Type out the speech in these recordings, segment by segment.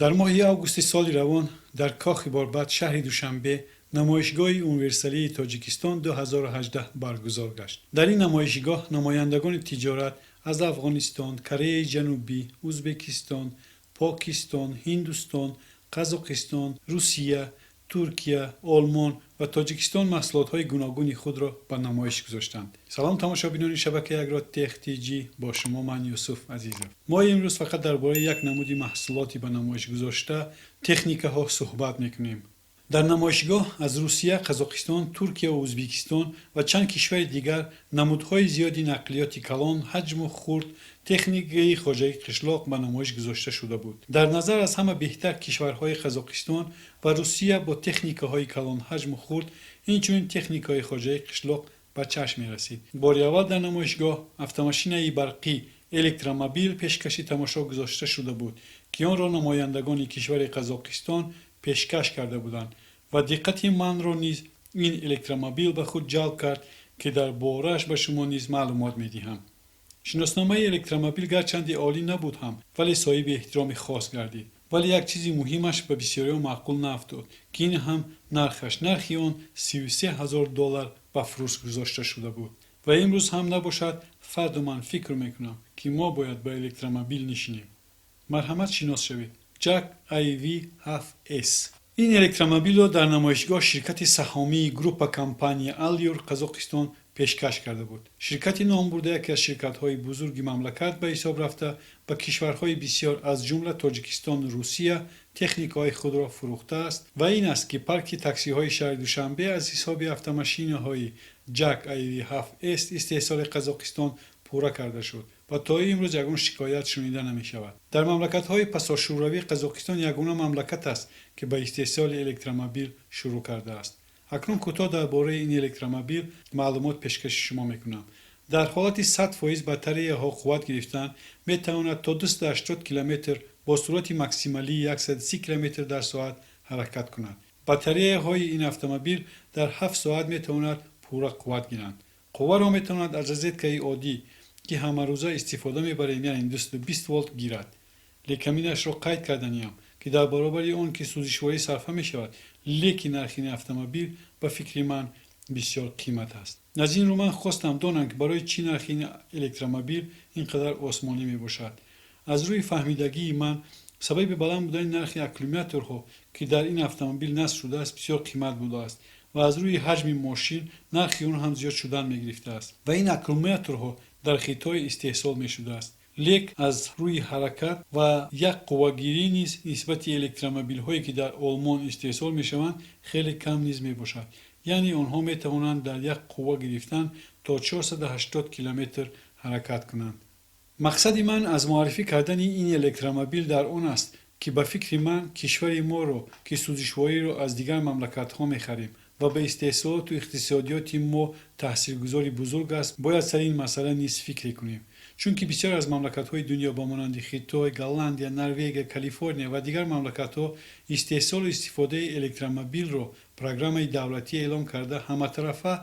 Дар моҳи августи соли равон дар Кохи Борбад, шаҳри Душанбе, намоишгоҳи универсалии Тоҷикистон 2018 баргузор гашт. Дар ин намоишгоҳ намояндагони тиҷорат аз Афғонистон, Кореяи Ҷанубӣ, Ӯзбекистон, Покистон, Ҳиндустон, Қазоқистон, Русия, Туркия, Олмон ва Тоҷикистон маҳсулотҳои гуногуни худро ба намоиш гузоштанд. Салом, тамошобинони шабакаи Агротех Тҷ, бо шумо ман, Юсуф Азизов. Мо имрӯз фақат дар бораи як намуди маҳсулоти ба намоиш гузошта техникаҳо суҳбат мекунем. Дар намоишгоҳ аз Русия, Қазоқистон, Туркия, Ӯзбекистон ва чанд кишвари дигар намудҳои зиёди нақлиёти калон ҳаҷму хурд, техникаи хоҷагии қишлоқ ба намоиш гузошта шуда буд. Дар назар аз ҳама беҳтар кишварҳои Қазоқистон ва Русия бо техникаҳои калонҳаҷму хурд, инчунин техникаҳои хоҷагии қишлоқ ба чашм мерасид. Бори аввал дар намоишгоҳ автомошинаи барқӣ, электромобил пешкаши тамошо гузошта шуда буд, ки онро намояндагони кишвари Қазоқистон пешкаш карда буданд ва диққати манро низ ин электромобил ба худ ҷалб кард, ки дар борааш ба шумо низ маълумот медиҳам. Шиносномаи электромобил гарчанде олӣ набуд ҳам, вале соҳиби эҳтироми хос гардид. Вале як чизи муҳимаш ба бисёриҳо маъқул наафтод, ки ин ҳам нархаш. Нархи он 33 000 доллар ба фурӯш гузошта шуда буд. Ва имрӯз ҳам набошад, фардо ман фикр мекунам, ки мо бояд ба электромобил нишинем. Марҳамат, шинос шавед: JAC iV 7S. Ин электромобилро дар намоишгоҳ ширкати саҳомии Группа компания Аллюр, Қазоқистон, пешкаш карда буд. Ширкати номбурда яке аз ширкатҳои бузурги мамлакат ба ҳисоб рафта, ба кишварҳои бисёр, аз ҷумла Тоҷикистону Русия, техникаҳои худро фурӯхтааст. Ва ин аст, ки парки таксиҳои шаҳри Душанбе аз ҳисоби автомошинаҳои JAC iV 7S истеҳсоли Қазоқистон пурра карда шуд ва то имрӯз ягон шикоят шунида намешавад. Дар мамлакатҳои пасошӯравӣ Қазоқистон ягона мамлакат аст, ки ба истеҳсоли электромобил шурӯъ кардааст. Акнун кӯтоҳ дар бораи ин электромобил маълумот пешкаши шумо мекунам. Дар ҳолати 100% батареяҳо қувват гирифтан, метавонад то 280 километр бо суръати максималии 130 километр дар соат ҳаракат кунад. Батареяҳои ин автомобил дар 7 соат метавонад пурра қувват гиранд. Қувваро метавонад аз розеткаи оддӣ, ки ҳамарӯза истифода мебарем, яъне 220 волт гирад. Лекаминашро қайд карданиам, ки дар баробари он ки сӯзишворӣ сарфа мешавад, лекин нархи ин автомобил, ба фикри ман, бисёр қимат аст. Аз ин рӯ ман хостам донам, ки барои чӣ нархи ин электромобил ин қадар осмонӣ мебошад. Аз рӯи фаҳмидагии ман, сабаби баланд будани нархи аккумуляторҳо, ки дар ин автомобил насб шудааст, бисёр қимат будааст ва аз рӯи ҳаҷми мошин нархи он ҳам зиёд шудан мегирифтааст. Ва ин аккумуляторҳо дар Хитой истеҳсол мешудааст. Лек аз рӯи ҳаракат ва як қуввагирӣ низ нисбати электромобилҳое, ки дар Олмон истеҳсол мешаванд, хеле кам низ мебошад. Яъне онҳо метавонанд дар як қувва гирифтан то 480 километр ҳаракат кунанд. Мақсади ман аз муаррифӣ кардани ин электромобил дар он аст, ки ба фикри ман, кишвари моро, ки сӯзишвориро аз дигар мамлакатҳо мехарем ва ба истеҳсолоту иқтисодиёти мо таъсиргузори бузург аст, бояд сари ин масъала низ фикре кунем. Чунки бисёр аз мамлакатҳои дунё, ба монанди Хитой, Голландия, Норвегия, Калифорния ва дигар мамлакатҳо, истеҳсолу истифодаи электромобилро программаи давлатӣ эълон карда, ҳаматарафа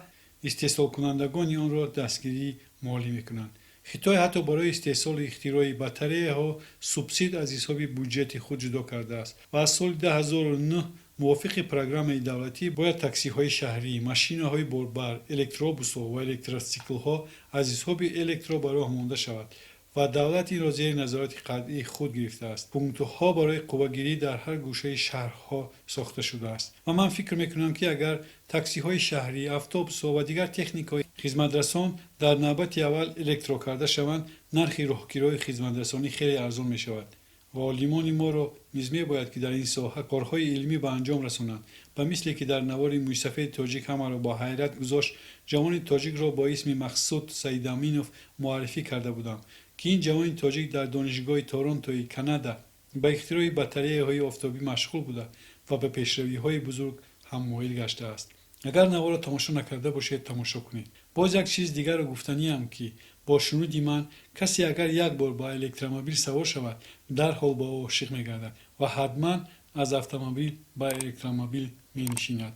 истеҳсолкунандагони онро дастгирии молӣ мекунанд. Хитой ҳатто барои истеҳсолу ихтирои батареяҳо субсид аз ҳисоби буҷети худ ҷудо кардааст ва аз соли 2009 мувофиқи программаи давлатӣ бояд таксиҳои шаҳрӣ, машинаҳои борбар, электробусҳо ва электросиклҳо аз ҳисоби электро ба роҳ монда шавад ва давлат инро зери назорати қатъии худ гирифтааст. Пунктҳо барои қуввагирӣ дар ҳар гӯшаи шаҳрҳо сохта шудааст. Ва ман фикр мекунам, ки агар таксиҳои шаҳрӣ, автобусҳо ва дигар техникаҳои хизматрасон дар навбати аввал электро карда шаванд, нархи роҳкирои хизматрасонӣ хеле арзон мешавад. Ва олимони моро низ мебояд, ки дар ин соҳа корҳои илмӣ ба анҷом расонанд. Ба мисле ки дар навори мӯйсафеди тоҷик ҳамаро бо ҳайрат гузошт, ҷавони тоҷикро бо исми Мақсуд Саидаминов муаррифӣ карда будам, ки ин ҷавони тоҷик дар Донишгоҳи Торонтои Канада ба ихтирои батареяҳои офтобӣ машғул буда ва ба пешравиҳои бузург ҳам моил гаштааст. Агар наворро тамошо накарда бошед, тамошо кунед. Боз як чиз дигарро гуфтаниам, ки бо шунуди ман, касе агар як бор ба электромобил савор шавад, дарҳол ба ӯ ошиқ мегардад ва ҳатман аз автомобил ба электромобил менишинад.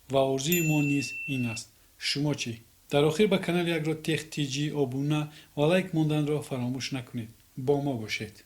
Ва орзуи мо низ ин аст. Шумо чӣ? Дар охир ба канали Агротех Тҷ обуна ва лайк монданро фаромӯш накунед. Бо мо бошед.